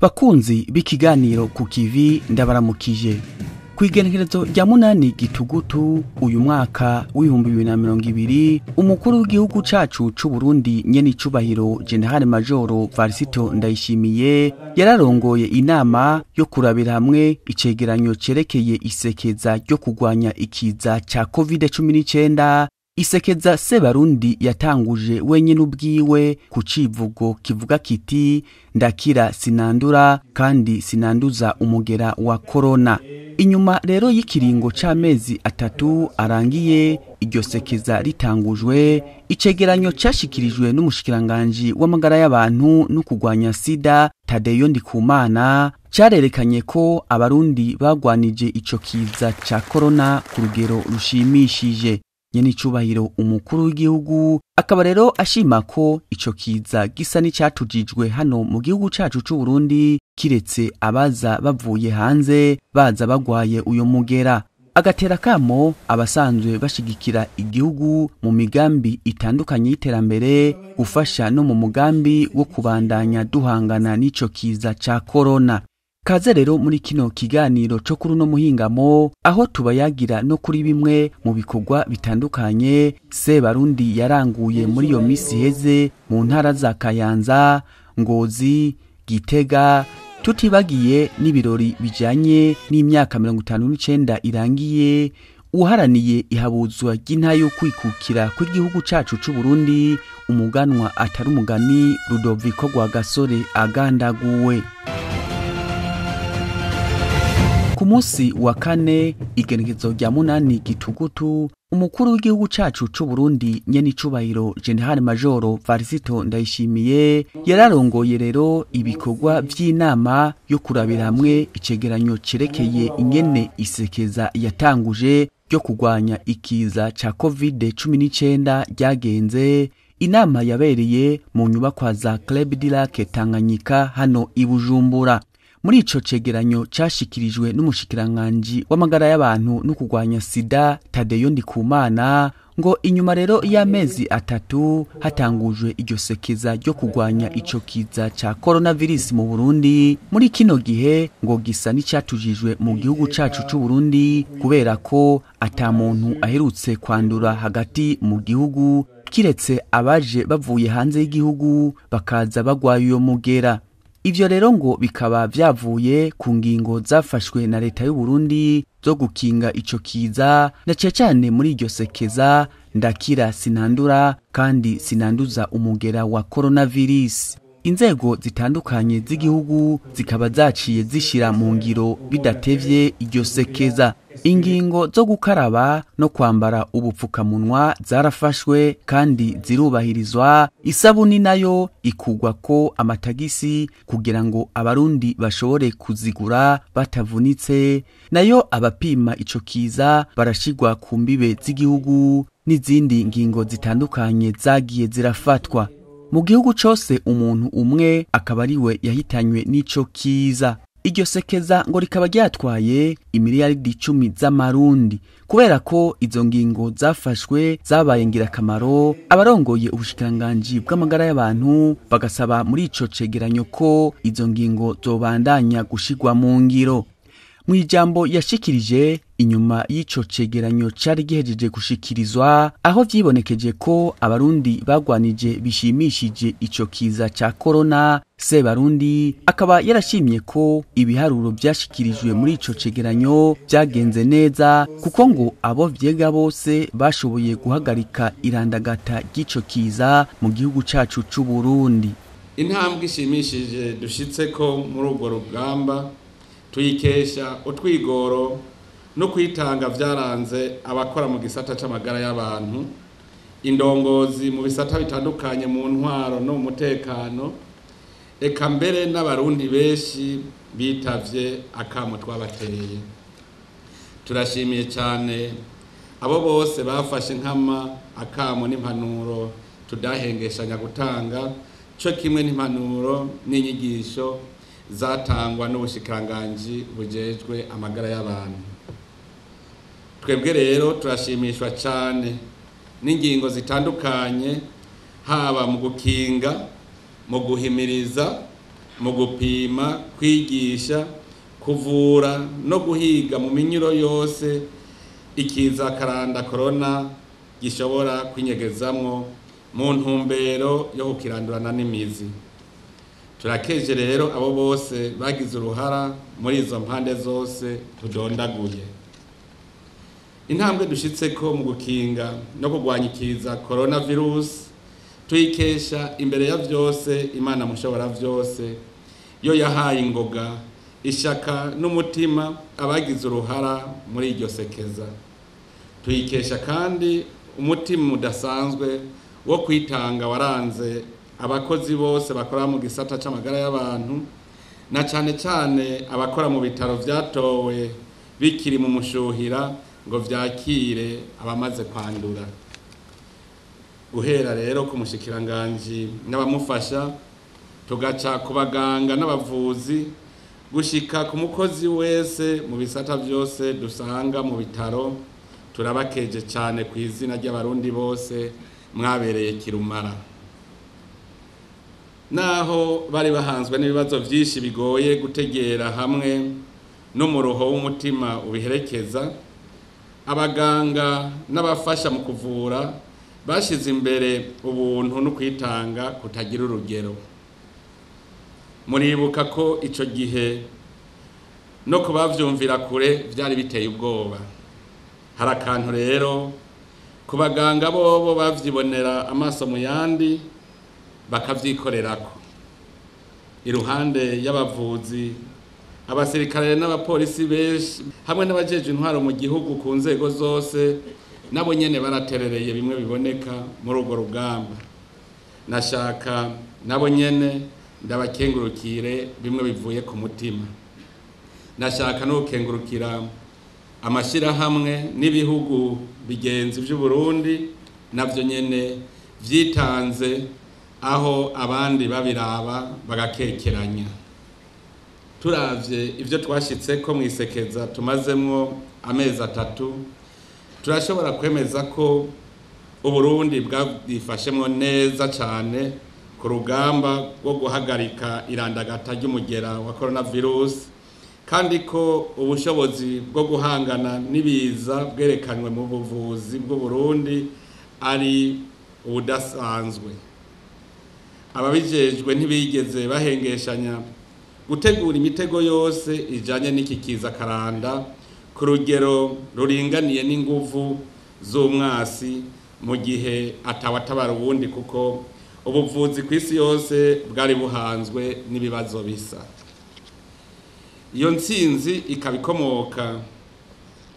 Bakunzi b'ikiganiro ku kivi, ndabaramukije. Kw'igenekerezo rya 8 Gitugutu uyu mwaka w'2020, umukuru w'igihugu cacu c'u Burundi, nyene icubahiro General Majoro Varisito Ndayishimiye, yararongoye inama yo kurabira hamwe icegeranyo cerekeye isekeza ryo kugwanya ikiza ca Covid-19, isekeza Sebarundi yatanguje wenyene ubwiwe ku civugo kivuga kiti: "Ndakira sinandura kandi sinanduza umugera wa corona." Inyuma rero y'ikiringo c'amezi 3 arangiye iryo sekeza ritangujwe, icegeranyo cashikirijwe n'umushikiranganji w'amagara y'abantu no kugwanya sida, Tadeyo Ndikumana, carerekanye ko abarundi bagwanije ico kiza ca corona ku rugero rushimishije. Nyene icubahiro umukuru w'igihugu akaba rero ashima ko ico kiza gisa n'icatujijwe hano mu gihugu cacu c'u Burundi, kiretse abaza bavuye hanze baza bagwaye uyo mugera. Agatera kamo abasanzwe bashigikira igihugu mu migambi itandukanye y'iterambere gufasha no mu mugambi wo kubandanya duhangana n'ico kiza ca corona. Kaze rero muri kino kiganiro co kuri uno muhingamo, aho tubayagira no kuri bimwe mu bikorwa bitandukanye Sebarundi yaranguye muri iyo misi iheze mu ntara za Kayanza, Ngozi, Gitega, tutibagiye n'ibirori bijanye n'imyaka 59 irangiye uharaniye ihabuzwa ry'inta yo kwikukira kw'igihugu cacu c'u Burundi, umuganwa atari umugani Rudoviko Rwagasore agandaguwe. Ku munsi wa kane, igenekerezo rya 8 Gitugutu, umukuru w'igihugu cacu c'u Burundi, nyene icubahiro General Majoro Varisito Ndayishimiye, yararongoye rero ibikorwa vy'inama yo kurabira hamwe icegeranyo cerekeye ingene isekeza yatanguje ryo kugwanya ikiza ca Covid-19 ryagenze. Inama yabereye mu nyubakwa za Club du Lac Tanganyika hano i Bujumbura. Muri ico cegeranyo cashikirijwe n'umushikiranganji w'amagara y'abantu no kugwanya sida, Tadeyo Ndikumana, ngo inyuma rero y'amezi 3 hatangujwe iryo sekeza ryo kugwanya ico kiza ca coronavirus mu Burundi, muri kino gihe ngo gisa n'icatujijwe mu gihugu cacu c'u Burundi, kubera ko ata muntu aherutse kwandura hagati mu gihugu, kiretse abaje bavuye hanze y'igihugu bakaza bagwaye uyo mugera. Ivyo rero ngo bikaba vyavuye ku ngingo zafashwe na leta y'u Burundi zo gukinga ico kiza, na cane cane muri iryo sekeza "Ndakira sinandura kandi sinanduza umugera wa coronavirus". Inzego zitandukanye z'igihugu zikaba zaciye zishira mu ngiro bidatevye iryo sekeza. Ingingo zo gukaraba no kwambara ubupfukamunwa zarafashwe kandi zirubahirizwa. Isabuni nayo ikugwa ko amatagisi kugira ngo abarundi bashobore kuzigura batavunitse. Nayo abapima ico kiza barashigwa ku mbibe z'igihugu, n'izindi ngingo zitandukanye zagiye zirafatwa. Mu gihugu cose umuntu umwe akaba ariwe yahitanywe n'ico kiza. Iryo sekeza ngo rikaba ryatwaye imiliyaridi 10 z'amarundi. Kubera ko izo ngingo zafashwe zabaye ngirakamaro, abarongoye ubushikiranganji bw'amagara y'abantu bagasaba muri ico cegeranyo ko izo ngingo zobandanya gushigwa mu ngiro. Mu ijambo yashikirije inyuma y'ico cegeranyo cari gihejeje gushikirizwa, aho vyibonekeje ko abarundi bagwanije bishimishije ico kiza ca corona, Sebarundi akaba yarashimye ko ibiharuro vyashikirijwe muri ico cegeranyo vyagenze neza, kuko ngo abo vyega bose bashoboye guhagarika irandagata ry'ico kiza mu gihugu cacu c'u Burundi. Intambwe ishimishije dushitseko muri urwo rugamba tuyikesha utwigoro no kwitanga vyaranze abakora mu gisata c'amagara y'abantu, indongozi mu bisata bitandukanye, mu ntwaro no mu mutekano, eka mbere n'abarundi benshi bitavye akamo twabateye. Turashimiye cyane abo bose bafashe nkama akamo n'impanuro tudahengeshanya gutanga, co kimwe n'impanuro n'inyigisho zatangwa n'ubushikiranganji bujejwe amagara y'abantu. Twebwe rero turashimishwa cyane n'ingingo zitandukanye, haba mu gukinga, mu guhimiriza mu gupima, kwigisha, kuvura no guhiga mu minyuro yose ikiza karanda corona gishobora kwinyegezamwo mu ntumbero yo kukirandurana n'imizi. Turakeje rero abo bose bagize uruhara muri izo mpande zose tudondaguye. Intambwe dushitseko mu gukinga no kurwanya ikiza coronavirus tuyikesha imbere ya vyose Imana mushobora vyose, yo yahaye ingoga, ishaka n'umutima abagize uruhara muri iryo sekeza. Tuyikesha kandi umutima udasanzwe wo kwitanga waranze abakozi bose bakora mu gisata c'amagara y'abantu, na cane cane abakora mu bitaro vyatowe bikiri mu mushuhira ngo vyakire abamaze kwandura. Guhera rero ku mushikiranganji n'abamufasha, tugaca ku baganga n'abavuzi, gushika ku mukozi wese mu bisata vyose dusanga mu bitaro, turabakeje cane ku izina ry'abarundi bose mwabereye kirumara. Naho bari bahanzwe n'ibibazo vyinshi bigoye gutegera hamwe n'umuruho w'umutima ubiherekeza, abaganga n'abafasha mu kuvura bashize imbere ubuntu no kwitanga kutagira urugero. Muribuka ko ico gihe no kubavyumvira kure vyari biteye ubwoba. Hari akantu rero ku baganga bobo bavyibonera amaso mu yandi bakavyikorerako. Iruhande y'abavuzi, abasirikare n'abapolisi benshi hamwe n'abajeje intwaro mu gihugu ku nzego zose, nabo nyene baraterereye bimwe biboneka muri urwo rugamba. Nashaka nabo nyene ndabakengurukire bimwe bivuye ku mutima. Nashaka no gukengurukira amashirahamwe n'ibihugu bigenzi vy'u Burundi navyo nyene vyitanze aho abandi babiraba bagakekeranya. Turavye ivyo twashitseko mw'isekeza tumazemwo amezi 3, turashobora kwemeza ko Uburundi bwifashemwo neza cane ku rugamba rwo guhagarika irandagata ry'umugera wa coronavirus, kandi ko ubushobozi bwo guhangana n'ibiza bwerekanywe mu buvuzi bw'u Burundi ari ubudasanzwe. Ababijejwe ntibigeze bahengeshanya gutegura imitego yose ijanye n'iki kiza karanda ku rugero ruringaniye n'inguvu z'umwasi, mu gihe atawatabara uwundi, kuko ubuvuzi ku isi yose bwari buhanzwe n'ibibazo bisa. Iyo ntsinzi ikaba ikomoka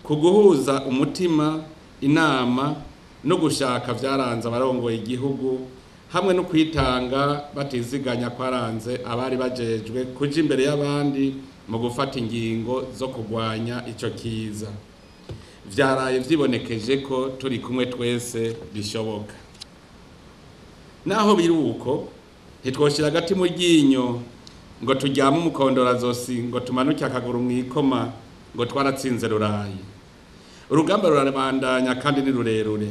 ku guhuza umutima, inama no gushaka vyaranze abarongoye igihugu, hamwe no kwitanga batiziganya kwaranze abari bajejwe kuja imbere y'abandi mu gufata ingingo zo kurwanya ico kiza. Vyaraye vyibonekeje ko turi kumwe twese bishoboka. Naho biri uko, ntitwoshira agati mu ryinyo ngo turyame umukondorazosi, ngo tumanuke akaguru mw'ikoma ngo twaratsinze rurayi. Urugamba rurabandanya kandi ni rurerure,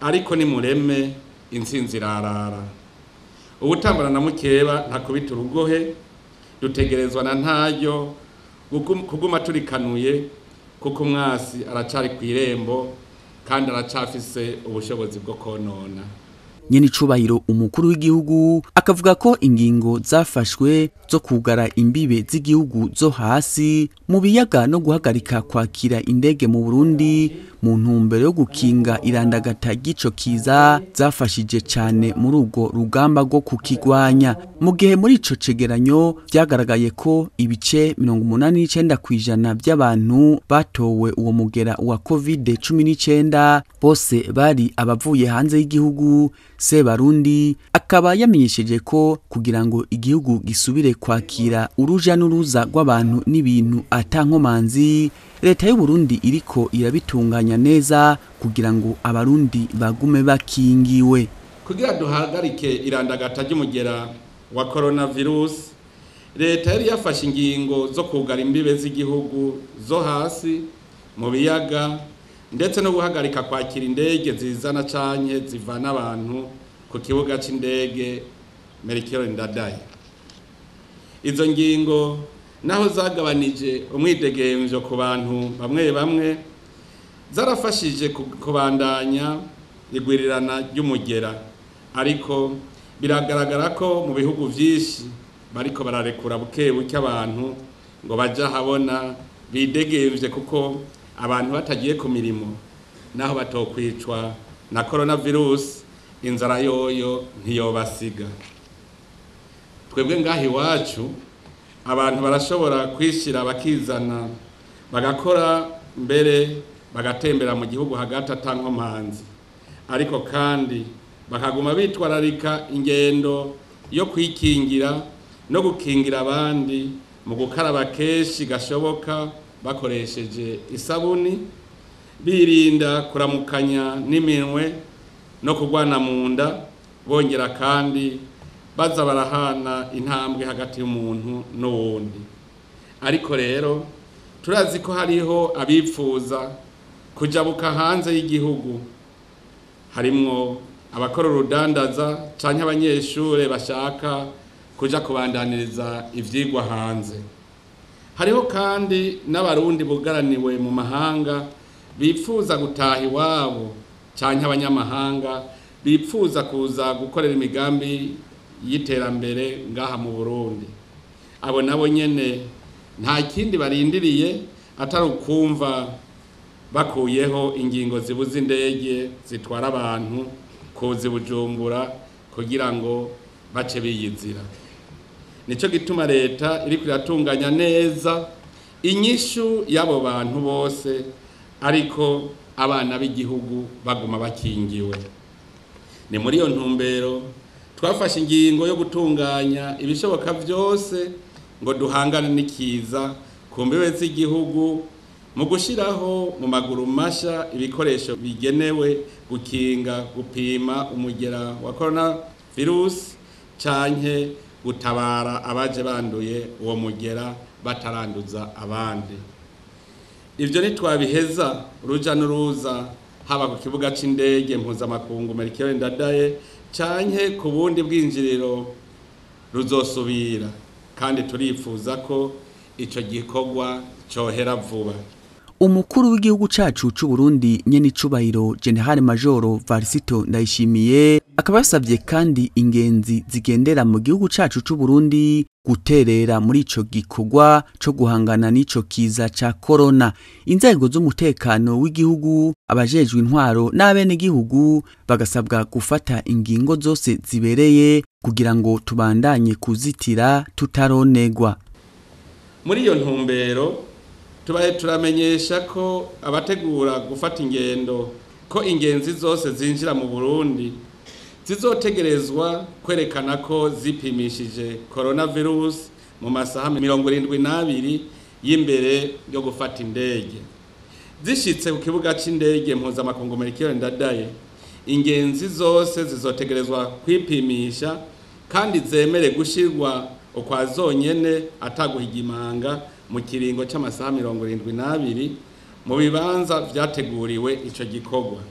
ariko ni mureme intsinzi irarara. Ubutambara na mukeba ntakubita urugohe, dutegerezwa na ntaryo kuguma turikanuye, kuko umwasi aracari kw'irembo kandi aracafise ubushobozi bwo konona. Nyene icubahiro umukuru w'igihugu akavuga ko ingingo zafashwe zo kugara imbibe z'igihugu zo hasi mu biyaga no guhagarika kwakira indege mu Burundi mu ntumbero yo gukinga irandagata ry'ico kiza zafashije cane muri urwo rugamba rwo kukigwanya. Mu gihe muri ico cegeranyo vyagaragaye ko ibice 89% by'abantu batowe uwo mugera wa COVID-19 bose bari abavuye hanze y'igihugu, Sebarundi akaba yamenyesheje ko kugira ngo igihugu gisubire kwakira uruja n'uruza rw'abantu n'ibintu atankomanzi, leta y'u Burundi iriko irabitunganya neza kugira ngo abarundi bagume bakingiwe. Kugira duhagarike irandagata ry'umugera wa coronavirus, leta yari yafashe ingingo zo kugara imbibe z'igihugu zo hasi mu biyaga, ndetse no guhagarika kwakira indege zizana canke zivana abantu ku kibuga c'indege Melchior Ndadaye. Izo ngingo naho zagabanije umwidegemvyo ku bantu bamwe bamwe, zarafashije kubandanya igwirirana ry'umugera, ariko biragaragara ko mu bihugu vyinshi bariko bararekura buke buke abantu ngo baja habona bidegemvye, kuko abantu batagiye ku mirimo naho batokwicwa na coronavirus, inzara yoyo ntiyobasiga. Twebwe ngaha iwacu abantu barashobora kwishira bakizana, bagakora mbere bagatembera mu gihugu hagati atankomanzi, ariko kandi bakaguma bitwararika ingendo yo kwikingira no gukingira abandi mu gukaraba kenshi gashoboka bakoresheje isabuni, birinda kuramukanya n'iminwe no kurwana mu nda, bongera kandi baza barahana intambwe hagati y'umuntu n'uwundi. Ariko rero turazi ko hariho abipfuza kujabuka hanze y'igihugu, harimwo abakora urudandaza canke abanyeshure bashaka kuja kubandaniriza ivyigwa hanze. Hariho kandi n'abarundi bugaraniwe mu mahanga bipfuza gutaha iwabo, canke abanyamahanga bipfuza kuza gukorera imigambi y'iterambere ngaha mu Burundi. Abo nabo nyene nta kindi barindiriye atari ukumva bakuyeho ingingo zibuza indege zitwara abantu kuza Bujumbura kugira ngo bace biyizira. Nico gituma leta iriko iratunganya neza inyishu y'abo bantu bose, ariko abana b'igihugu baguma bakingiwe. Ni muri iyo ntumbero twafashe ingingo yo gutunganya ibishoboka vyose ngo duhangane n'ikiza ku mbibe z'igihugu, mu gushiraho mu maguru masha ibikoresho bigenewe gukinga gupima umugera wa coronavirus canke gutabara abaje banduye uwo mugera bataranduza abandi. Ivyo ntitwabiheza uruja n'uruza haba ku kibuga c'indege mpuzamakungu Melchior Ndadaye canke ku bundi bwinjiriro ruzosubira, kandi turifuza ko ico gikorwa cohera vuba. Umukuru w'igihugu cacu c'u Burundi nyene icubahiro General Major Varisito Ndayishimiye akaba yasavye kandi ingenzi zigendera mu gihugu cacu c'u Burundi guterera muri ico gikorwa co guhangana n'ico kiza ca corona. Inzego z'umutekano w'igihugu, abajejwe intwaro n'abene gihugu bagasabwa gufata ingingo zose zibereye kugira ngo tubandanye kuzitira tutaronegwa. Muri iyo ntumbero tubaye turamenyesha ko abategura gufata ingendo ko ingenzi zose zinjira mu Burundi zizotegerezwa kwerekana ko zipimishije coronavirus mu masaha 72 y'imbere yo gufata indege. Zishitse ku kibuga c'indege mpuzamakungu Melchior Ndadaye, ingenzi zose zizotegerezwa kwipimisha kandi zemere gushirwa ukwa zonyene ataguhigimanga mu kiringo c'amasaha 72 mu bibanza vyateguriwe ico gikorwa.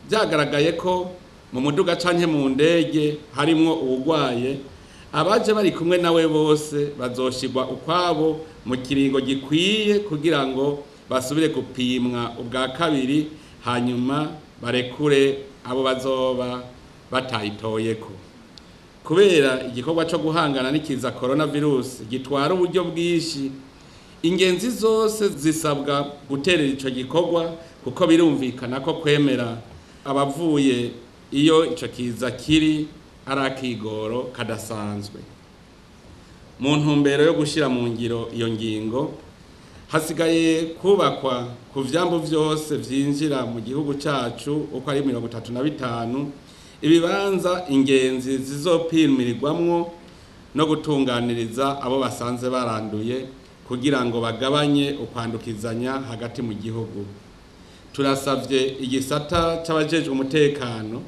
Vyagaragaye ko mu muduga canke mu ndege harimwo uwugwaye, abaje bari kumwe nawe bose bazoshirwa ukwabo mu kiringo gikwiye kugira ngo basubire gupimwa ubwa kabiri, hanyuma barekure abo bazoba batayitoyeko. Kubera igikorwa co guhangana n'ikiza coronavirus gitwara uburyo bwinshi, ingenzi zose zisabwa guterera ico gikorwa, kuko birumvikana ko kwemera abavuye iyo ico kiza kiri ari akigoro kadasanzwe. Mu ntumbero yo gushira mu ngiro iyo ngingo, hasigaye kubakwa ku vyambu vyose vyinjira mu gihugu cacu uko ari 35 ibibanza ingenzi zizopimirirwamwo no gutunganiriza abo basanze baranduye kugira ngo bagabanye ukwandukizanya hagati mu gihugu. Turasavye igisata c'abajejwe umutekano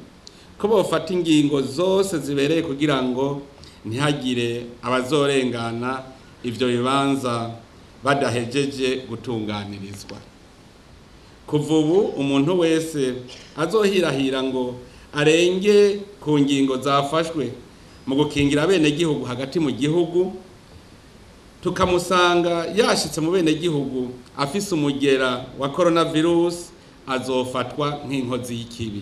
ko bofata ingingo zose zibereye kugira ngo ntihagire abazorengana ivyo bibanza badahejeje gutunganirizwa. Kuva ubu umuntu wese azohirahira ngo arenge ku ngingo zafashwe mu gukingira abenegihugu hagati mu gihugu, Tukamusanga yashitse mu bene gihugu afise umugera wa coronavirus, azofatwa nk'inkozi y'ikibi.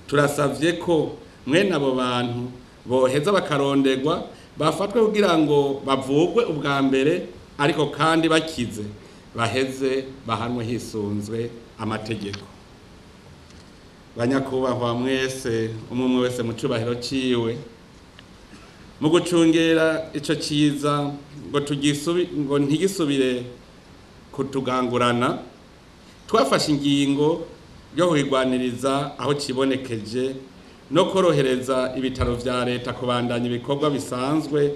Turasavye ko mwene abo bantu boheza bakarondegwa, bafatwe kugira ngo bavugwe ubwa mbere, ariko kandi bakize baheze bahanwe hisunzwe amategeko. Banyakubahwa mwese, umwe wese mu cubahiro ciwe, mu gucungera ico ciza ngo ntigisubire kutugangurana, twafashe ingingo yo kwigwaniriza aho cibonekeje no korohereza ibitaro vya leta kubandanya ibikorwa bisanzwe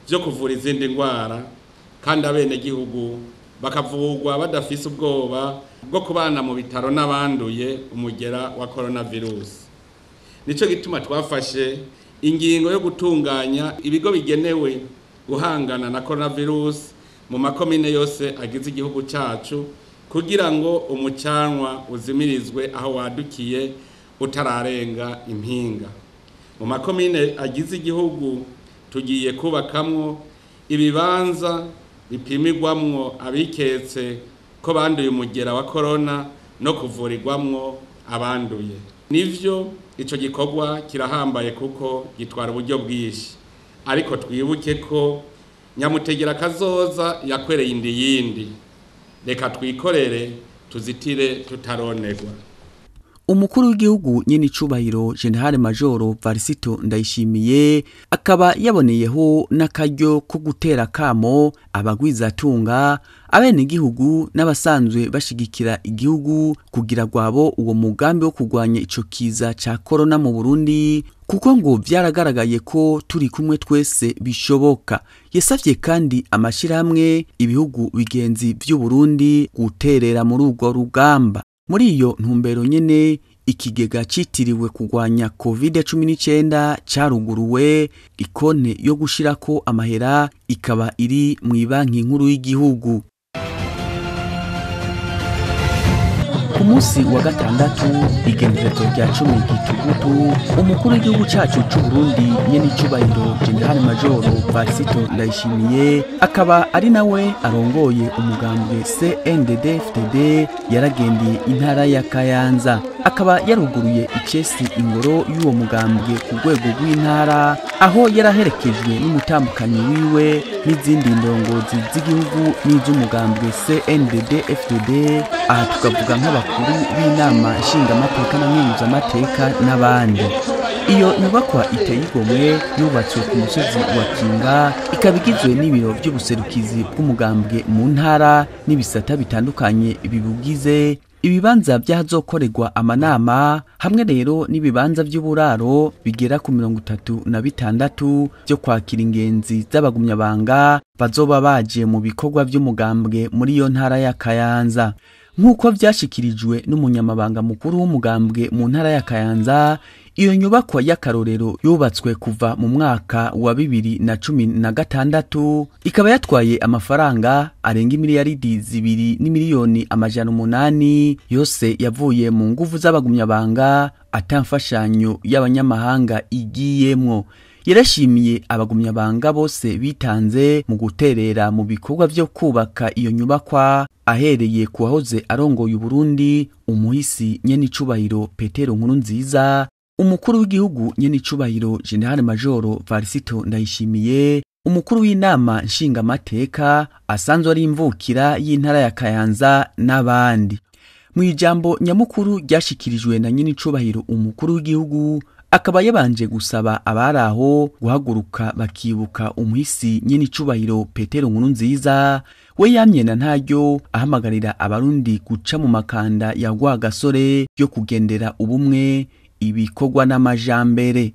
vyo kuvura izindi ndwara, kandi abenegihugu bakavurwa badafise ubwoba bwo kubana mu bitaro n'abanduye umugera wa coronavirus. Nico gituma twafashe ingingo yo gutunganya ibigo bigenewe guhangana na coronavirus mu makomine yose agize igihugu cacu, kugira ngo umucanwa uzimirizwe aho wadukiye utararenga impinga. Mu makomine agize igihugu tugiye kubakamwo ibibanza bipimirwamwo abiketse ko banduye umugera wa corona no kuvurirwamwo abanduye. Nivyo ico gikorwa kirahambaye kuko gitwara uburyo bwinshi, ariko twibuke ko nyamutegera kazoza yakwereye indi yindi. Reka twikorere tuzitire tutaronerwa. Umukuru w'igihugu nyene icubahiro General Major Varisito Ndayishimiye akaba yaboneyeho n'akaryo ko gutera kamo abagwizatunga, abenegihugu n'abasanzwe bashigikira igihugu kugira gwabo uwo mugambi wo kurwanya ico kiza ca corona mu Burundi, kuko ngo vyaragaragaye ko turi kumwe twese bishoboka. Yasavye kandi amashirahamwe ibihugu bigenzi vy'u Burundi guterera muri urwo rugamba. Muri iyo ntumbero nyene, ikigega citiriwe kurwanya COVID-19 caruguruwe, ikonte yo gushirako amahera ikaba iri mu banki nkuru y'igihugu. Ku munsi wa gatandatu igenekerezo rya 10 Gitugutu, umukuru w'igihugu cacu c'u Burundi nyene icubahiro General Major Varisito Ndayishimiye akaba ari nawe arongoye umugambwe CNDD-FDD yaragendeye intara ya Kayanza, akaba yaruguruye icesi ingoro y'uwo mugambwe ku rwego rw'intara, aho yaraherekejwe n'umutambukanyi wiwe n'izindi ndongozi z'igihugu n'iz'umugambwe CNDD-FDD. Aha tukavuga nk'abakuru b'inama nshingamateka na nkenguzamateka n'abandi. Iyo nyubakwa iteye igomwe yubatswe ku musozi wa Kinga, ikaba igizwe n'ibiro by'ubuserukizi bw'umugambwe mu ntara n'ibisata bitandukanye bibugize, ibibanza by'ahazokorerwa amanama, hamwe rero n'ibibanza by'uburaro bigera ku 36 byo kwakira ingenzi z'abagumyabanga bazoba baje mu bikorwa by'umugambwe muri iyo ntara ya Kayanza. Nk'uko vyashikirijwe n'umunyamabanga mukuru w'umugambwe mu ntara ya Kayanza, iyo nyubakwa y'akarorero yubatswe kuva mu mwaka wa 2016 ikaba yatwaye amafaranga arenga imiliyaridi 2 n'imiliyoni 800 yose yavuye mu nguvu z'abagumyabanga atamfashanyo y'abanyamahanga igiyemwo. Yarashimiye abagumyabanga bose bitanze mu guterera mu bikorwa vyo kubaka iyo nyubakwa, ahereye ku wahoze arongoye Burundi umuhisi nyene icubahiro Petero Nkurunziza, umukuru w'igihugu nyene icubahiro General Major Varisito Ndayishimiye, umukuru w'inama nshingamateka asanzwe ari imvukira y'intara ya Kayanza n'abandi. Mu ijambo nyamukuru ryashikirijwe na nyene icubahiro umukuru w'igihugu, akaba yabanje gusaba abaraho guhaguruka bakibuka umuhisi nyene icubahiro Petero Nkurunziza, we yamye na ntaryo ahamagarira abarundi guca mu makanda ya Rwagasore yo kugendera ubumwe, ibikorwa n'amajambere.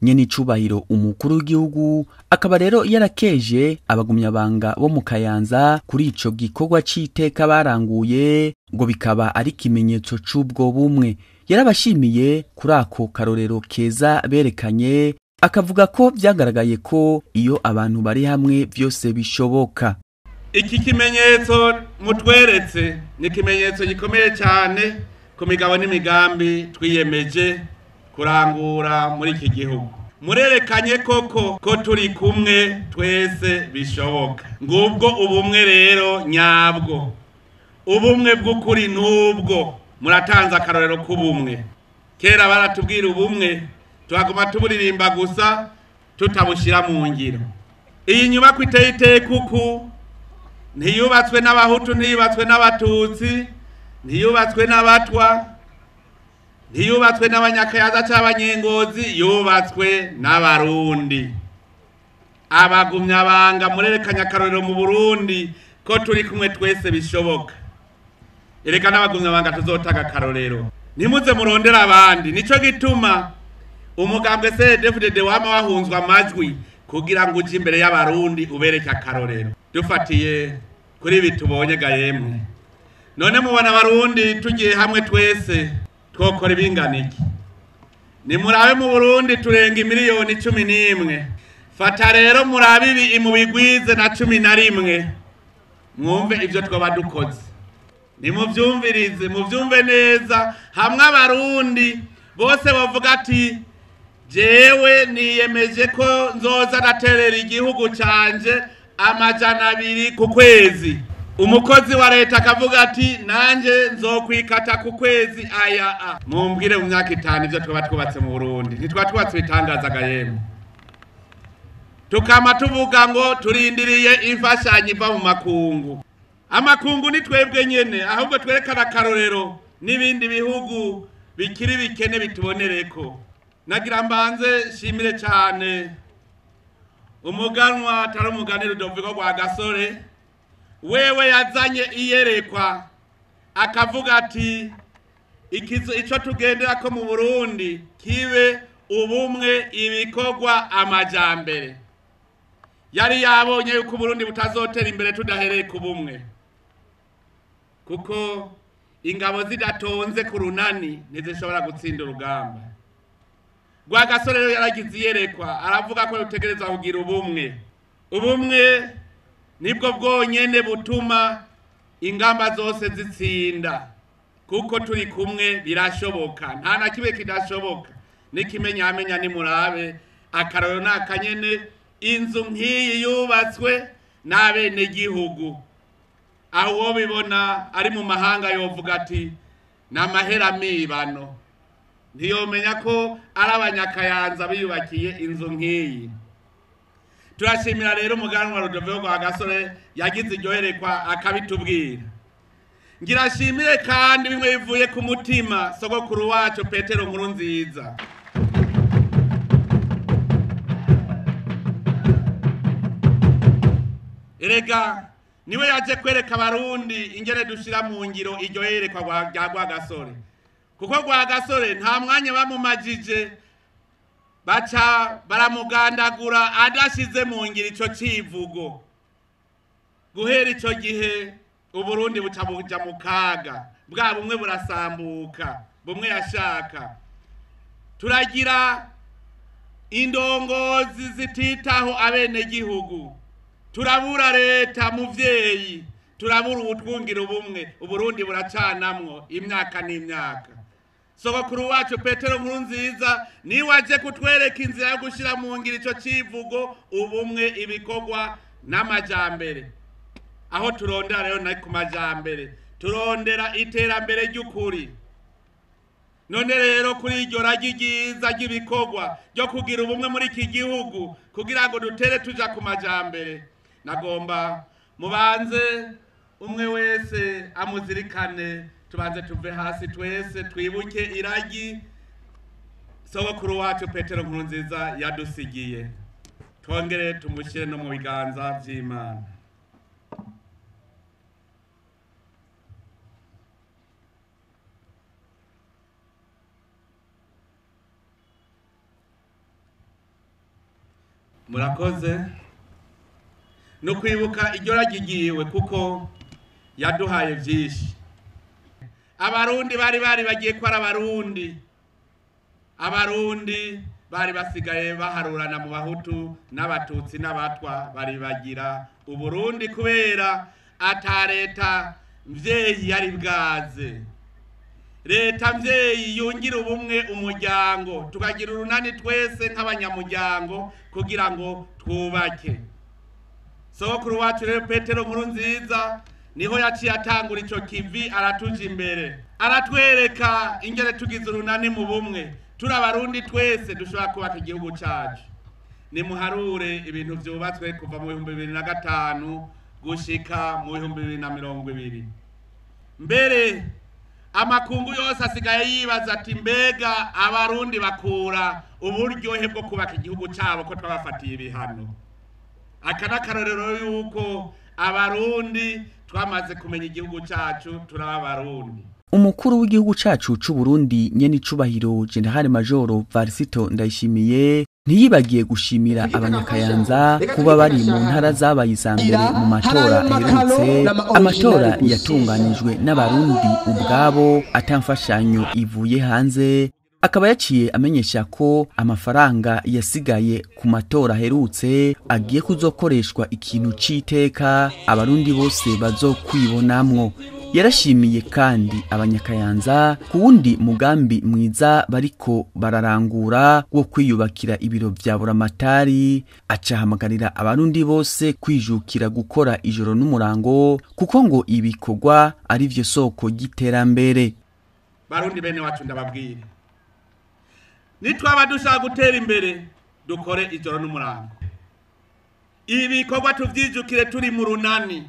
Nyene icubahiro umukuru w'igihugu akaba rero yarakeje abagumyabanga bo mu Kayanza kuri ico gikorwa c'iteka baranguye, ngo bikaba ari ikimenyetso c'ubwo bumwe. Yarabashimiye kuri ako karorero keza berekanye, akavuga ko vyagaragaye ko iyo abantu bari hamwe vyose bishoboka. Iki kimenyetso mutweretse ni ikimenyetso gikomeye cyane ku migabo n'imigambi twiyemeje kurangura muri iki gihugu. Murerekanye koko ko turi kumwe twese bishoboka. Ngubwo ubumwe rero nyabwo, ubumwe bw'ukuri n'ubwo muratanze akarorero k'ubumwe. Kera baratubwira ubumwe tuhaguma tuburirimba gusa tutabushira mu ngiro. Iyi nyubako iteye iteka uku ntiyubatswe n'abahutu, ntiyubatswe n'abatutsi, ntiyubatswe n'abatwa, ntiyubatswe n'abanyakayaza c'abanyengozi, yubatswe n'abarundi. Abagumyabanga murerekanye akarorero mu Burundi ko turi kumwe twese bishoboka. Ereka n'abagumyabanga tuzotanga akarorero, ntimuze murondera abandi. Nico gituma umugambwe CNDD-FDD wama wahunzwe amajwi kugira ngo uje imbere y'abarundi ubereke akarorero. Dufatiye kuri ibi tubonye ga yemwe, none mubona abarundi tugiye hamwe twese twokora ibingana iki? Nimurabe mu Burundi turenga imiliyoni 11. Fata rero murabe ibi mubigwize na 11, mwumve ivyo twoba dukoze. Nimuvyumvirize, muvyumve neza. Hamwe abarundi bose bavuga ati jewe niyemeje ko nzoza ndaterera igihugu canje 200 ku kwezi. Umukozi wa leta akavuga ati nanje nzokwikata ku kwezi aya a. Mumbwire mu myaka 5 ivyo twaba twubatse mu Burundi. Ntitwa twubatse ibitangaza ga yemwe. Tukama tuvuga ngo turindiriye imfashanyo iva mu makungu. Amakungu ni twebwe nyene, ahubwo twerekana akarorero n'ibindi bihugu bikiri bikene bitubonereko. Nagira mbanze shimire cyane umuganwa atari umugani Rudoviko rwa Gasore, wewe yazanye iyerekwa akavuga ati ico tugendera ko mu Burundi kibe ubumwe, ibikorwa, amajambere. Yari yabonye yuko Burundi butazotera imbere tudahereye ku bumwe, kuko ingabo zidatonze ku runani ntizishobora gutsinda urugamba. Rwagasore rero yaragize iyerekwa aravuga ko rutegereza kugira ubumwe. Ubumwe nibwo bwonyene butuma ingamba zose zitsinda, kuko turi kumwe birashoboka, nta na kimwe kidashoboka. N'ikimenyamenya nimurabe akarorero n'akanyene, inzu nk'iyi yubatswe n'abenegihugu. Aho uwo bibona ari mu mahanga yovuga ati n'amahera mibano, ntiyomenya ko ari abanyakayanza biyubakiye inzu nk'iyi. Turashimira rero umuganwa Rudoviko rwa Gasore yagize iryo yerekwa akabitubwira. Ngirashimire kandi bimwe bivuye ku mutima sogokuru wacu Petero Nkurunziza. Erega niwe yaje kwereka abarundi ingene dushira mu ngiro iryo yerekwa rya Rwagasore, kuko Rwagasore nta mwanya bamumajije, baca baramugandagura adashize mu ngiro ico civugo. Guhera ico gihe Uburundi buca buja mu kaga, bwa bumwe burasambuka, bumwe yashaka. Turagira indongozi zititaho abenegihugu, turabura leta muvyeyi, turabura ubutwungira ubumwe. Uburundi buracanamwo imyaka n'imyaka. Sogokuru wacu Petero Nkurunziza niwe aje kutwereka inzira yo gushira mu ngiro ico civugo, ubumwe, ibikorwa n'amajambere. Aho turondera rero ni ku majambere, turondera iterambere ry'ukuri. None rero kuri iryo ragi ryiza ry'ibikorwa ryo kugira ubumwe muri iki gihugu kugira ngo dutere tuja ku majambere, nagomba mubanze umwe wese amuzirikane, tubanze tuve hasi twese twibuke iragi sogokuru wacu Petero Nkurunziza yadusigiye, twongere tumushyire no mu biganza vy'Imana. Murakoze no kwibuka iryo ragigiwe kuko yaduhaye byinshi. Abarundi bari bagiye ko ari abarundi, abarundi bari basigaye baharurana mu bahutu n'abatutsi n'abatwa, bari bagira Uburundi kubera ata leta mvyeyi yari bwaze. Leta mvyeyi yungira ubumwe umuryango, tukagira urunani twese nk'abanyamuryango kugira ngo twubake. Sokuru wacu rero Petero Nkurunziza niho yaciye atangura ico kivi, aratuja imbere, aratwereka ingene tugize urunani mu bumwe turi Abarundi twese dushobora kubaka igihugu cacu. Nimuharure ibintu vyubatswe kuva mu 2005 gushika mu 2020. Mbere amakungu yose asigaye yibaza ati mbega Abarundi bakura uburyohe bwo kubaka igihugu cabo ko twabafatiye ibihano. Aka n'akarorero yuko Abarundi twamaze kumenya igihugu cacu, turaba Abarundi. Umukuru w'igihugu cacu c'u Burundi nyenicubahiro General Major Varisito Ndayishimiye ntiyibagiye gushimira Abanyakayanza kuba bari mu ntara zabaye iza mbere mu matora aherutse, amatora yatunganijwe n'Abarundi ubwabo atamfashanyo ivuye hanze. Akaba yaciye amenyesha ko amafaranga yasigaye ku matora aherutse agiye kuzokoreshwa ikintu c'iteka Abarundi bose bazokwibonamwo. Yarashimiye kandi Abanyakayanza ku wundi mugambi mwiza bariko bararangura wo kwiyubakira ibiro vya Buramatari, acahamagarira Abarundi bose kwijukira gukora ijoro n'umurango kuko ngo ibikorwa ari vyo soko ry'iterambere. Barundi bene wacu ndababwira, nitwaba dushaka gutera imbere dukore ijoro n'umurango, ibikorwa tuvyijukire turi mu runani.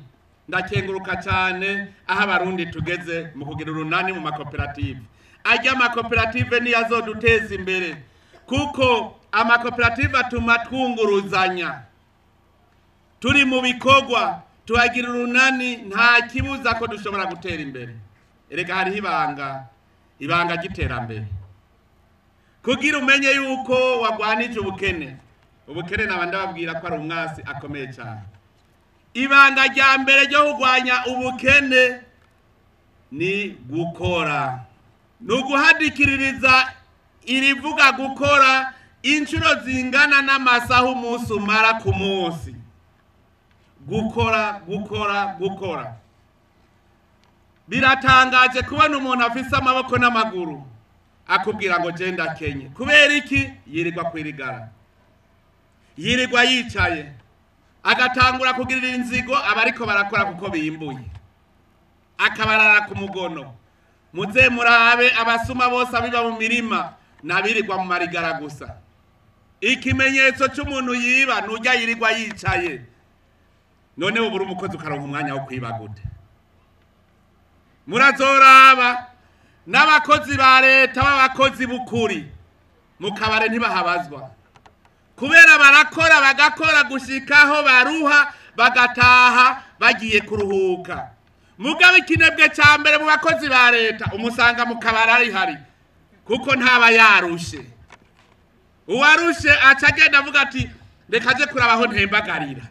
Ndakenguruka cyane aho Abarundi tugeze mu kugira urunani mu makoperative. Ajya amakoperative niyo azoduteza imbere, kuko amakoperative atuma twunguruzanya turi mu bikorwa, tuhagira urunani, nta kibuza ko dushobora gutera imbere. Erega hariho ibanga ry'iterambere. Kugira umenye yuko wagwanije ubukene, ubukene naba ndababwira ko ari umwasi akomeye cyane. Ibanga rya mbere ryo kurwanya ubukene ni gukora, ni uguhadikiririza irivuga gukora inshuro zingana n'amasaha umunsi umara ku munsi. Gukora, gukora, gukora. Biratangaje kubona umuntu afise amaboko n'amaguru akubwira ngo je ndakenye. Kubera iki? Yirirwa kwirigara, yirirwa yicaye, agatangura kugirira inzigo abariko barakora kuko bimbuye, akabarara ku mugono. Muze murabe abasuma bose abiba mu mirima nabirirwa mu marigara gusa. Ikimenyetso c'umuntu yiba nujya yirirwa yicaye. None ubura umukozi ukaronka umwanya wo kwiba gute? Murazoraba n'abakozi ba leta b'abakozi b'ukuri mu kabare ntibahabazwa, kubera barakora bagakora gushikaho baruha bagataha bagiye kuruhuka. Mugabe ikinebwe ca mbere mu bakozi ba leta umusanga mu kabare ari hari, kuko ntaba yarushe. Uwarushe aca agenda avuga ati reka aje kurabaho ntembagarira.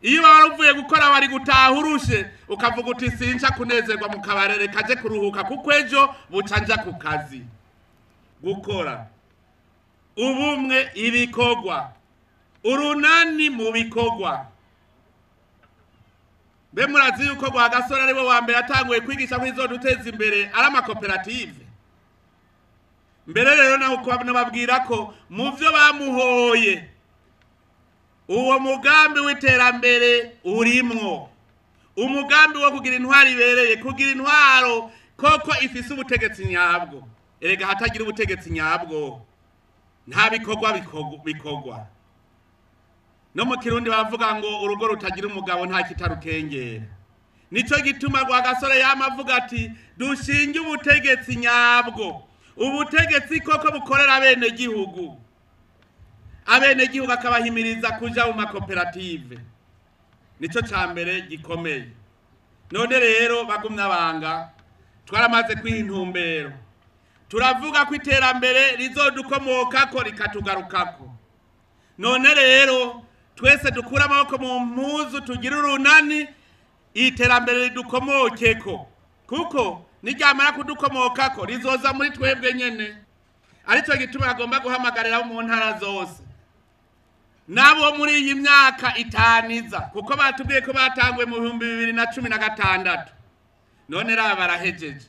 Iyo wari uvuye gukora wari gutaha urushe ukavuga uti sinca kunezerwa mu kabare, reka aje kuruhuka kuko ejo buca nja ku kazi. Gukora, ubumwe, ibikorwa, urunani mu bikorwa. Mbe murazi yuko Rwagasore ari we wa mbere atanguye kwigisha ko izoduteza imbere ari amakoperative. Mbere rero naho nababwira ko mu vyo bamuhoye uwo mugambi w'iterambere urimwo, umugambi wo kugira intwaro ibereye, kugira intwaro koko ifise ubutegetsi nyabwo. Erega hatagira ubutegetsi nyabwo nta bikorwa bikorwa. No mu Kirundi bavuga ngo urugo rutagira umugabo nta kitarukengera. Nico gituma Rwagasore yama avuga ati dushinge ubutegetsi nyabwo, ubutegetsi koko bukorera abene gihugu, abene gihugu akabahimiriza kuja mu makoperative. Nico ca mbere gikomeye. None rero bagumye abanga, twaramaze kwiha intumbero, turavuga ko iterambere rizodukomokako rikatugarukako. None rero twese dukura amaboko mu mpuzu tugire urunani, iterambere ridukomokeko, kuko niryamara kudukomokako rizoza muri twebwe nyene. Arico gituma agomba guhamagarira mu ntara zose nabo muri iyi myaka itaniza, kuko batubwiye ko batanguye mu 2016. None raba barahejeje.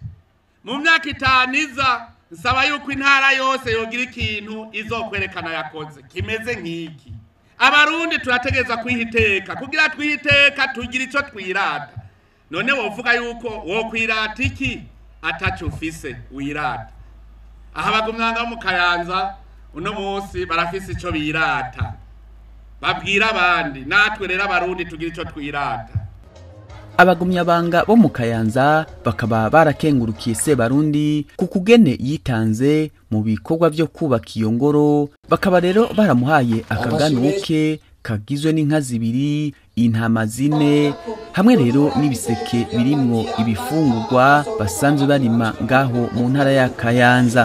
Mu myaka 5 iza nsaba yuko intara yose yogira ikintu izokwerekana yakoze kimeze nk'iki. Abarundi turategeza kwihiteka, kugira twihiteka tugira ico twirata. None wovuga yuko wokwirata iki ataco ufise wirata? Aha bagumyanga mu Kayanza uno munsi barafise ico birata, babwira abandi. Natwe rero abarundi tugira ico twirata. Abagumyabanga bo mu Kayanza bakaba barakengurukiye Sebarundi ku kugene yitanze mu bikorwa byo kubaka iyo ngoro, bakaba rero baramuhaye akaganuke kagizwe n'inka 2, intama 4, hamwe rero n'ibiseke birimwo ibifungurwa basanzwe barima ngaho mu ntara ya Kayanza.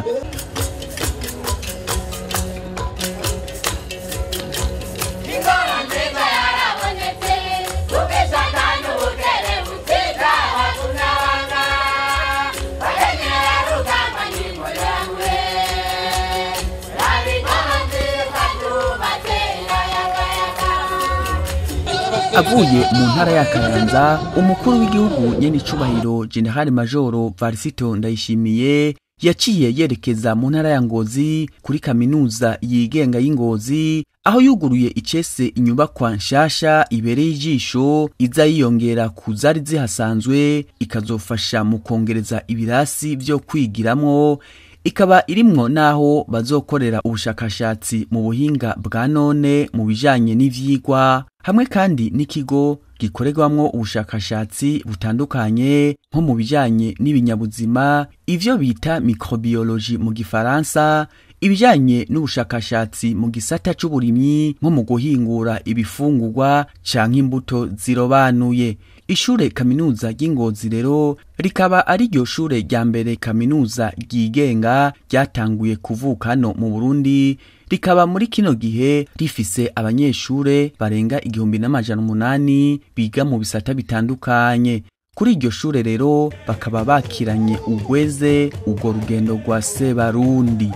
Avuye mu ntara ya Kayanza, umukuru w'igihugu nyenicubahiro General Majoro Varisito Ndayishimiye yaciye yerekeza mu ntara ya Ngozi kuri kaminuza yigenga y'Ingozi, aho yuguruye icese inyubakwa nshasha ibereye ijisho iza yiyongera ku zari zihasanzwe, ikazofasha mu kongereza ibirasi byo kwigiramwo, ikaba irimwo naho bazokorera ubushakashatsi mu buhinga bwa none mu bijanye n'ivyigwa, hamwe kandi n'ikigo gikorerwamwo ubushakashatsi butandukanye nko mu bijanye n'ibinyabuzima, ivyo bita microbiologie mu gifaransa, ibijanye n'ubushakashatsi mu gisata c'uburimyi nko mu guhingura ibifungurwa canke imbuto zirobanuye. Ishure kaminuza ry'Ingozi rero rikaba ari ryo shure rya mbere kaminuza ryigenga ryatanguye kuvuka hano mu Burundi, rikaba muri kino gihe rifise abanyeshure barenga 1800 biga mu bisata bitandukanye. Kuri iryo shure rero bakaba bakiranye ugweze urwo rugendo rwa Sebarundi.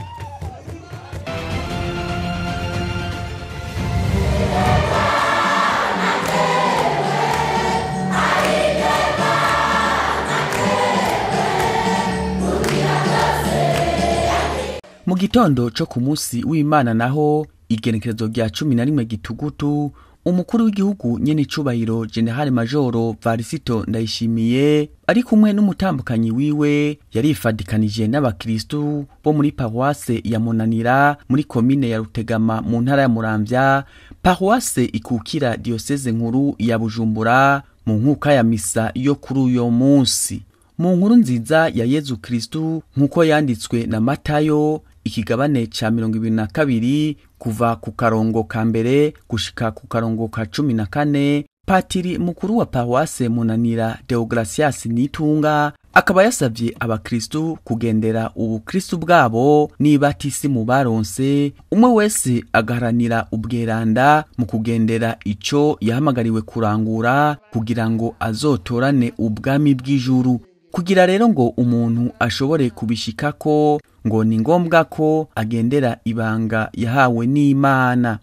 Mu gitondo co ku munsi w'Imana naho igenekerezo rya 11 gitugutu, umukuru w'igihugu nyenicubahiro General Majoro Varisito Ndayishimiye ari kumwe n'umutambukanyi wiwe yarifadikanije n'abakristu bo muri paroisse ya Munanira muri komine ya Rutegama mu ntara ya Muramvya, paroisse ikukira diocese nkuru ya Bujumbura, mu nkuka ya misa yo kuri uyo munsi. Mu nkuru nziza ya Yezu Kristu nkuko yanditswe na Matayo ikigabane ca 22 kuva ku karongo ka mbere gushika ku karongo ka 14, patiri mukuru wa paroisse Munanira Deogracias Nitunga akaba yasavye abakristu kugendera ubukristu bwabo niba tisimu baronse, umwe wese agaharanira ubweranda mu kugendera ico yahamagariwe kurangura kugira ngo azotorane ubwami bw'ijuru. Kugira rero ngo umuntu ashobore kubishikako ngo ni ngombwa ko agendera ibanga yahawe n'Imana.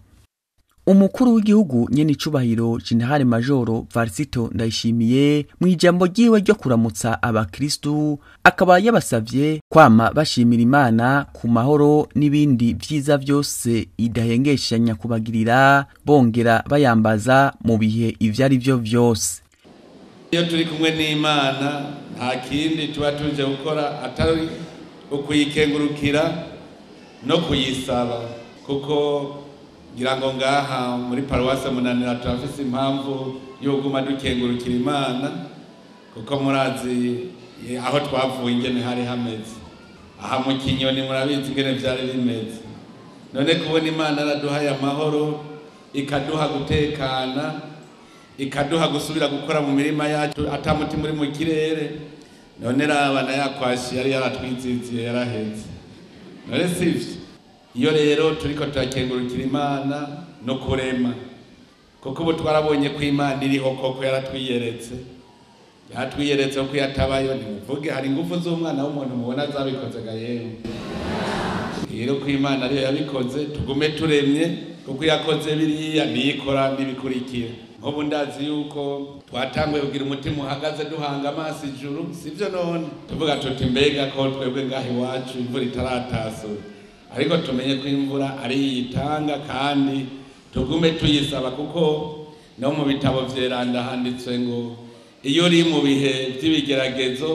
Umukuru w'igihugu nyenicubahiro General Majoro Varisito Ndayishimiye mu ijambo ryiwe ryo kuramutsa abakristu akaba yabasavye kwama bashimira Imana ku mahoro n'ibindi vyiza vyose idahengeshanya kubagirira, bongera bayambaza mu bihe ivyo ari vyo vyose. Iyo turi kumwe n'Imana nta kindi tuba tuje gukora atari ukuyikengurukira no kuyisaba, kuko ngira ngo ngaha muri paroisse Munanira turafise impamvu yo kuguma dukengurukira Imana, kuko murazi aho twavuye ingene hari hameze. Aha mu Kinyoni murabizi ingene vyari bimeze. None kubona Imana araduhaye amahoro, ikaduha gutekana, ikaduha gusubira gukora mu mirima yacu atamuti muri mu kirere. None rabana yakwashi yari yaratwiziziye yaraheze. None sivyo? Iyo rero turiko turakengurukira Imana no kurema, kuko ubu twarabonye ko Imana iriho koko, yaratwiyeretse. Yaratwiyeretse ko yatabayo. Nimuvuge hari ingufu z'umwana w'umuntu mubona zabikoze ga yewe. Rero ko Imana ariyo yabikoze, tugume turemye, kuko yakoze biriya niyikora n'ibikurikira. Nk'ubu ndazi yuko twatanguye kugira umutima uhagaze duhanga amaso ijuru, sivyo? None tuvuga tuti mbega ko twebwe ngaha iwacu imvura itaratasura, ariko tumenye ko imvura ari iyitanga kandi tugume tuyisaba, kuko no mu bitabo vyeranda handitswe ngo iyo uri mu bihe vy'ibigeragezo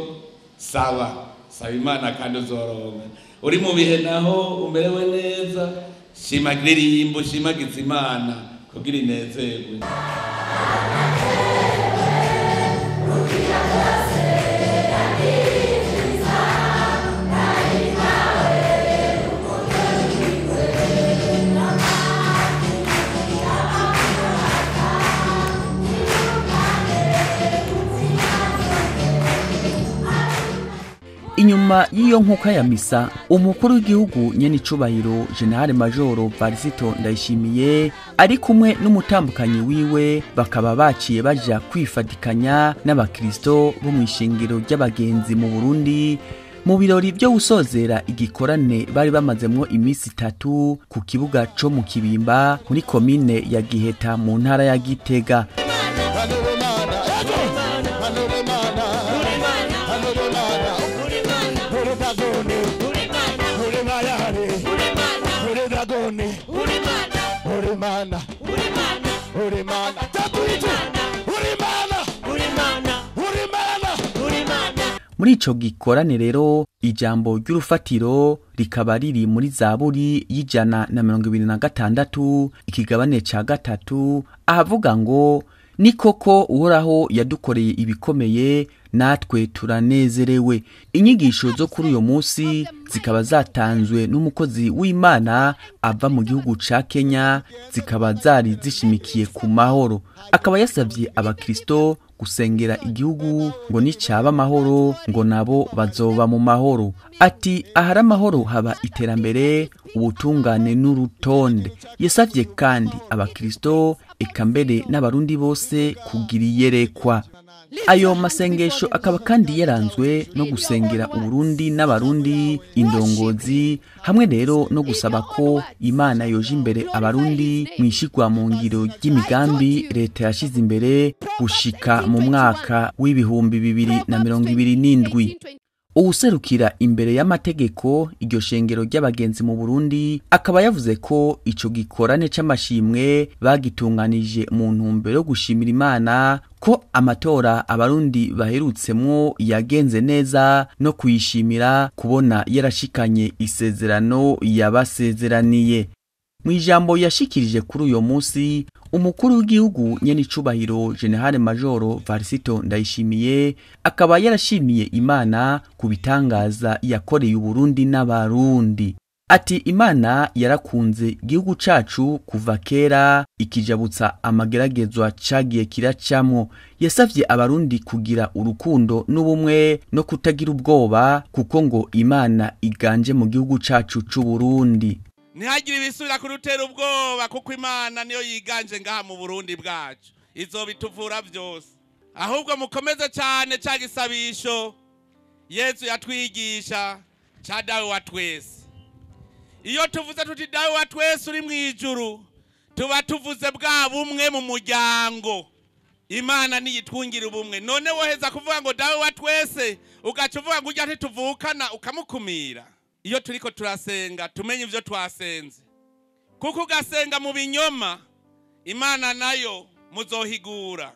saba saba Imana kandi uzoronka. Uri mu bihe naho umerewe neza, shimagira irimbo, shimagiza Imana kugira inezerwe. Inyuma y'iyo nkuka ya misa, umukuru w'igihugu nyenicubahiro General Majoro Varisito Ndayishimiye ari kumwe n'umutambukanyi wiwe bakaba baciye baja kwifadikanya n'abakristo bo mu ishengero ry'abagenzi mu Burundi mu birori byo gusozera igikorane bari bamazemwo iminsi itatu ku kibuga co mu Kibimba muri komine ya Giheta mu ntara ya Gitega. Muri ico gikorane rero ijambo ry'urufatiro rikaba riri muri Zaburi y'126 ikigabane ca 3, ahavuga ngo ni koko Uhoraho yadukoreye ibikomeye natwe turanezerewe. Inyigisho zo kuri uyo munsi zikaba zatanzwe n'umukozi w'Imana ava mu gihugu ca Kenya, zikaba zari zishimikiye ku mahoro. Akaba yasavye abakristo gusengera igihugu ngo nicaba amahoro ngo nabo bazoba mu mahoro. Ati ahari amahoro haba iterambere, ubutungane n'urutonde. Yasavye kandi abakristo eka mbere n'abarundi bose kugira iyerekwa. Ayo masengesho akaba kandi yaranzwe no gusengera Uburundi n'abarundi, indongozi, hamwe rero no gusaba ko Imana yoje imbere abarundi mwishigwa mu ngiro ry'imigambi leta yashize imbere gushika mu mwaka w'2027. Uwuserukira imbere y'amategeko iryo shengero ry'abagenzi mu Burundi akaba yavuze ko ico gikorane c'amashimwe bagitunganije mu ntumbero yo gushimira Imana ko amatora abarundi baherutsemwo yagenze neza no kuyishimira kubona yarashikanye isezerano yabasezeraniye. Mu ijambo yashikirije kuri uyo munsi, umukuru w'igihugu nyenicubahiro General Majoro Varisito Ndayishimiye akaba yarashimiye Imana ku bitangaza yakoreye Uburundi n'abarundi. Ati Imana yarakunze igihugu cacu kuva kera ikijabutsa amageragezwa cagiye kiracamwo. Yasavye abarundi kugira urukundo n'ubumwe no kutagira ubwoba kuko ngo Imana iganje mu gihugu cacu c'Uburundi. Ntihagire ibisubira kurutera ubwoba kuko Imana niyo yiganje ngaha mu Burundi bwacu, izobituvura byose. Ahubwo mukomeze cyane ca gisabisho Yesu yatwigisha ca Dawe wa twese. Iyo tuvuze tuti Dawe wa twese uri mu ijuru, tuba tuvuze bwa bumwe mu muryango. Imana niyitwungira ubumwe. None woheza kuvuga ngo Dawe wa twese ugaca uvuga ngo ujya ntituvukana ukamukumira. Iyo turiko turasenga tumenye ivyo twasenze, kuko ugasenga mu binyoma Imana nayo muzohigura,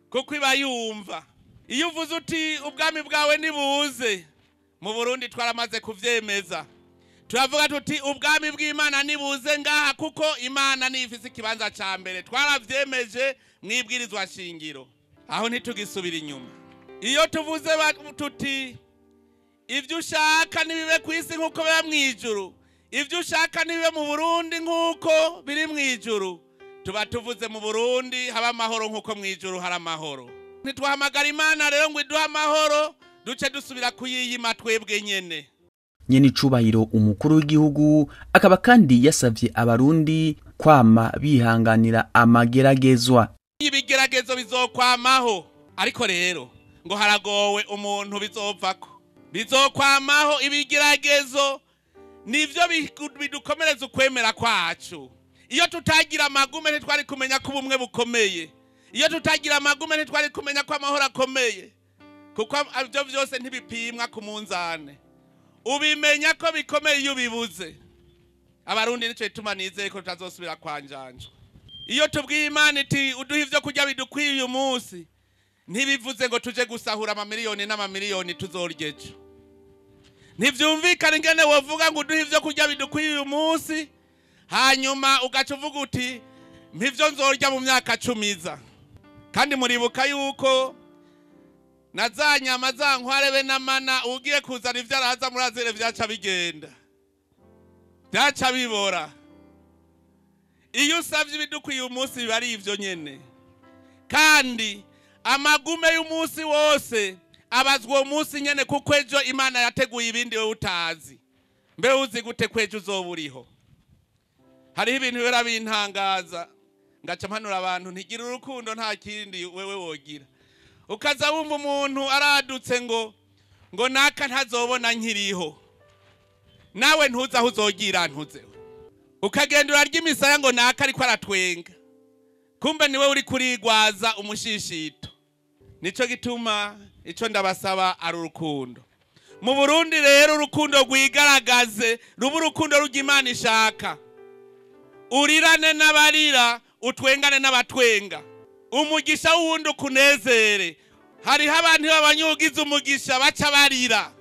kuko iba yumva. Iyo uvuze uti ubwami bwawe nibuze, mu Burundi twaramaze kuvyemeza, turavuga tuti ubwami bw'Imana nibuze ngaha kuko Imana nifise ikibanza ca mbere, twaravyemeje mwibwirizwa shingiro, aho ntitugisubira inyuma. Iyo tuvuze tuti ivyo ushaka nibibe kwisi nkuko biba mwijuru, ivyo ushaka nibibe mu Burundi nkuko biri mwijuru, tuba tuvuze mu Burundi haba amahoro nkuko mwijuru hari amahoro. Ntitwahamagara Imana rero ngo iduhe amahoro duce dusubira kuyiyima twebwe nyene. Nyenicubahiro umukuru w'igihugu akaba kandi yasavye abarundi kwama bihanganira amageragezwa. Ibigeragezo bizokwamaho, ariko rero ngo haragowe umuntu bizovako. Bizokwamaho ibigeragezo nivyo bidukomereza ukwemera kwacu. Iyo tutagira amagume ntitwari kumenya ko ubumwe bukomeye. Iyo tutagira amagume ntitwari kumenya ko amahoro akomeye, kuko ibyo byose ntibipimwa ku munzane. Ubimenya ko bikomeye iyo ubibuze. Abarundi nico gituma nizeye ko tutazosubira kwanjanjwa. Iyo tubwiye Imana iti uduhe ivyo kurya bidukwiye uyu munsi, ntibivuze ngo tuje gusahura amamiliyoni n'amamiliyoni tuzorya ejo. Ntivyumvikana ingene wovuga ngo uduhe ivyo kurya bidukwiye uyu munsi, hanyuma ugaca uvuga uti mpivyo nzorya mu myaka 10 iza. Kandi muribuka yuko na za nyama za nkware be n'amana ugiye kuzana ivyo araza murazere vyaca bigenda, vyaca bibora. Iyo usavye ibidukwiye umunsi biba ari ivyo nyene. Kandi amagume y'umunsi wose abazwa uwo munsi nyene, kuko ejo Imana yateguye ibindi wewe utazi. Mbe uzi gute ko ejo uzoba uriho? Hariho ibintu bihora bintangaza, ngaca mpanura abantu ntigira urukundo nta kindi wewe wogira. Ukaza wumva umuntu aradutse ngo naka ntazobona nkiriho, nawe ntuzi aho uzogira ntuzeho. Ukagenda urarya imisaya ngo naka ariko aratwenga, kumbe niwe uri kurigwaza umushishito. Nico gituma ico ndabasaba ari urukundo. Mu Burundi rero urukundo rwigaragaze, ruba urukundo rw'Imana ishaka. Urirane n'abarira, utwengane n'abatwenga. Umugisha w'uwundi ukunezere. Hariho abantu b'abanyugiza umugisha baca barira.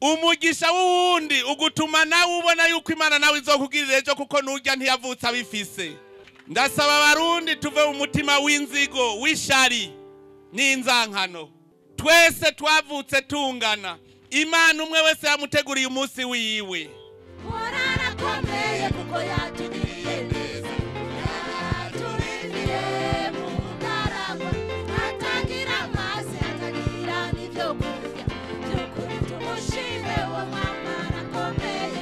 Umugisha w'uwundi ugutuma nawe ubona yuko Imana nawe izokugirira ejo, kuko nurya ntiyavutse abifise. Ndasaba abarundi tuve mu mutima w'inzigo, w'ishari n'inzankano. Twese twavutse tungana. Imana umwe wese yamuteguriye umunsi wiwe. Arakomeye kuko yatugiriye neza, yaturindiye mu bugaragwa, atagira amazi, atagira n'ivyo kurya. By'ukuri tumushime uwo mama arakomeye.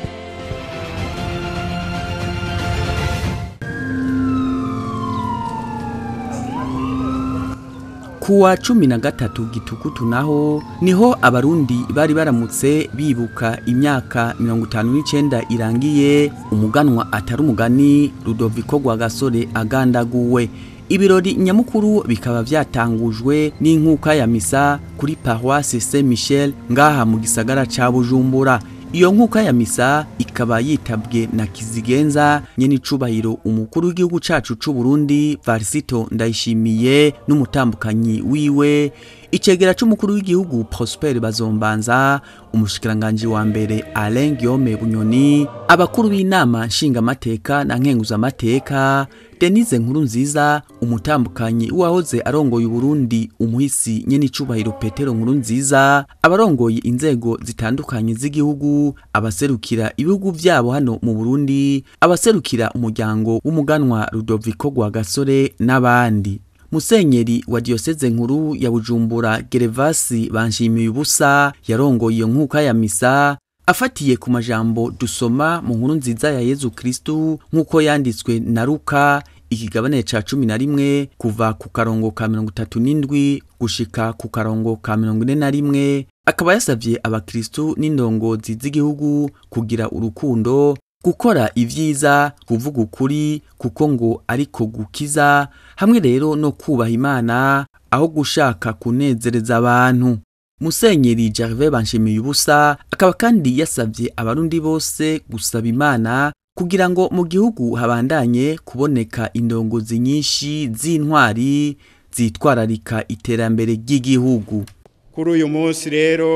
Kuwa 13 Gitugutu naho niho abarundi bari baramutse bibuka imyaka 59 irangiye umuganwa atari umugani Rudoviko Rwagasore agandaguwe. Ibirori nyamukuru bikaba vyatangujwe n'inkuka ya misa kuri paroisse Saint Michel ngaha mu gisagara ca Bujumbura. Iyo nkuka ya misa ikaba yitabwe na Kizigenza nyene icubahiro umukuru w'igihugu cacu c'u Burundi Varisito Ndayishimiye n'umutambukanyi wiwe, icegera c'umukuru w'igihugu Prosper Bazombanza, umushikiranganje wa mbere Alain Guillaume Bunyoni, abakuru b'inama nshingamateka na nkenguzamateka, Denise Nkurunziza, umutambukanyi wahoze arongoye Burundi umuhisi nyene icubahiro Petero Nkurunziza, abarongoye inzego zitandukanye z'igihugu, abaserukira ibihugu vyabo hano mu Burundi, abaserukira umuryango w'umuganwa Rudoviko Rwagasore n'abandi. Musenyeri wa diocese nkuru ya Bujumbura Gervasi Banshimiye ubusa yarongoye iyo nkuka ya misa afatiye ku majambo dusoma mu nkuru nziza ya Yezu Kristu nkuko yanditswe na Luka ikigabane ca 11 kuva ku karongo ka 37 gushika ku karongo ka 41. Akaba yasavye abakristu n'indongozi z'igihugu kugira urukundo, gukora ivyiza, kuvuga ukuri kuko ngo ariko gukiza, hamwe rero no kubaha Imana aho gushaka kunezereza abantu. Musenyeri Gervais Banshimiye ubusa akaba kandi yasavye abarundi bose gusaba Imana kugira ngo mu gihugu habandanye kuboneka indongozi nyinshi z'intwari zitwararika iterambere ry'igihugu. Kuri uyu munsi rero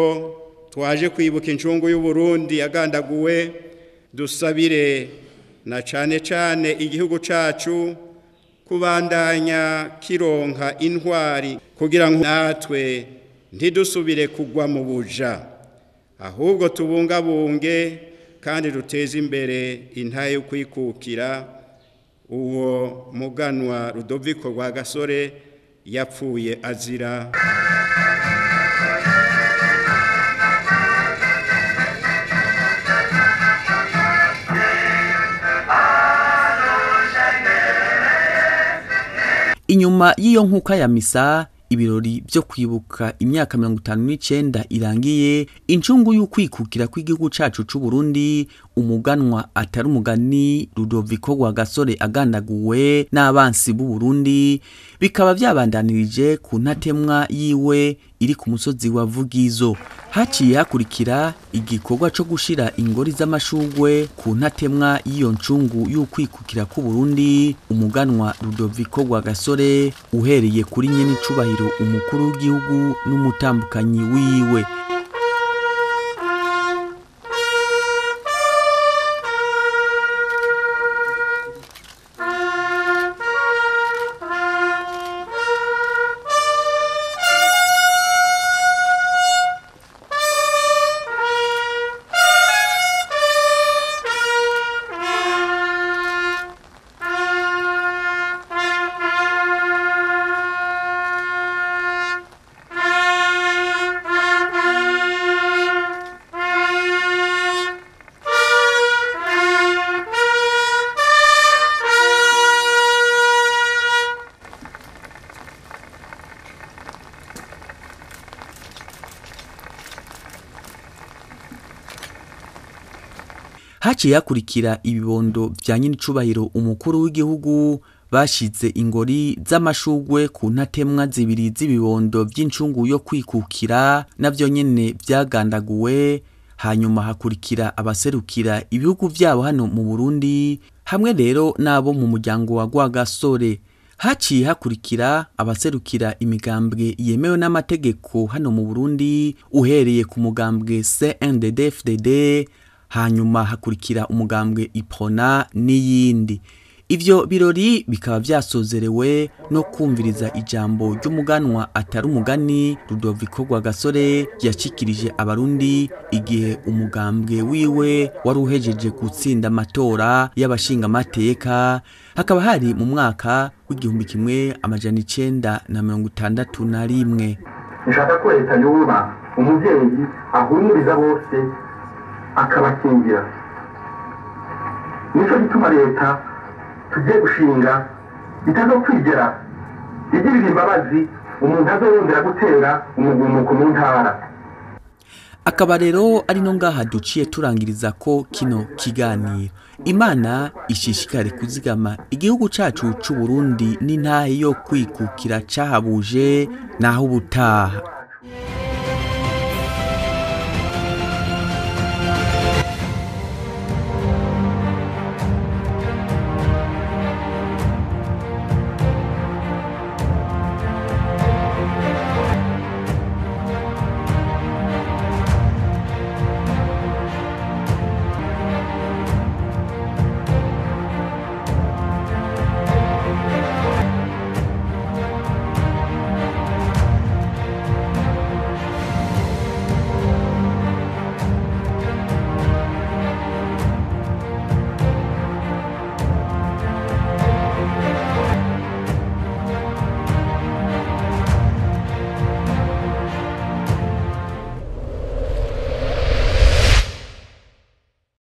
twaje kwibuka incungu y'u Burundi yagandaguwe, dusabire na cane cane igihugu cacu kubandanya kironka intwari kugira ngo natwe ntidusubire kugwa mu buja, ahubwo tubungabunge kandi duteze imbere intaye yo kwikukira uwo muganwa Rudoviko Rwagasore yapfuye azira. Inyuma y'iyo nkuka ya misa, ibirori byo kwibuka imyaka 59 irangiye, incungu y'ukwikukira kw'igihugu cacu c'u Burundi, umuganwa atari umugani Rudoviko Rwagasore agandaguwe n'abansi b'u Burundi, bikaba byabandanirije ku ntatemwa yiwe iri ku musozi wa Vugizo. Haciye hakurikira igikorwa co gushira ingori z'amashugwe ku ntatemwa y'iyo ncungu y'ukwikukira k'u Burundi umuganwa Rudoviko Rwagasore, uhereye kuri nyene icubahiro umukuru w'igihugu n'umutambukanyi wiwe. Haciye hakurikira ibibondo vya nyenicubahiro umukuru w'igihugu bashize ingori z'amashugwe ku ntatemwa zibiri z'ibibondo vy'incungu yo kwikukira, navyo nyene vyagandaguwe. Hanyuma hakurikira abaserukira ibihugu vyabo hano mu Burundi, hamwe rero n'abo mu muryango wa Rwagasore. Haciye hakurikira abaserukira imigambwe yemewe n'amategeko hano mu Burundi, uhereye ku mugambwe CNDD-FDD, hanyuma hakurikira umugambwe Iprona n'iyindi. Ivyo birori bikaba vyasozerewe no kumviriza ijambo ry'umuganwa atari umugani Rudoviko Rwagasore yashikirije abarundi igihe umugambwe wiwe wari uhejeje gutsinda amatora y'abashingamateka, hakaba hari mu mwaka w'1961. Nshaka ko leta yoba umuvyeyi ahumuriza bose akabakingira. Nico gituma leta tugiye gushinga itazokwigera igirira imbabazi umuntu azorondera gutera umugumuko mu ntara. Akaba rero ari no ngaha duciye turangiriza ko kino kiganiro. Imana ishishikare kuzigama igihugu cacu c'u Burundi n'intahe yo kwikukira cahabuje, naho ubutaha.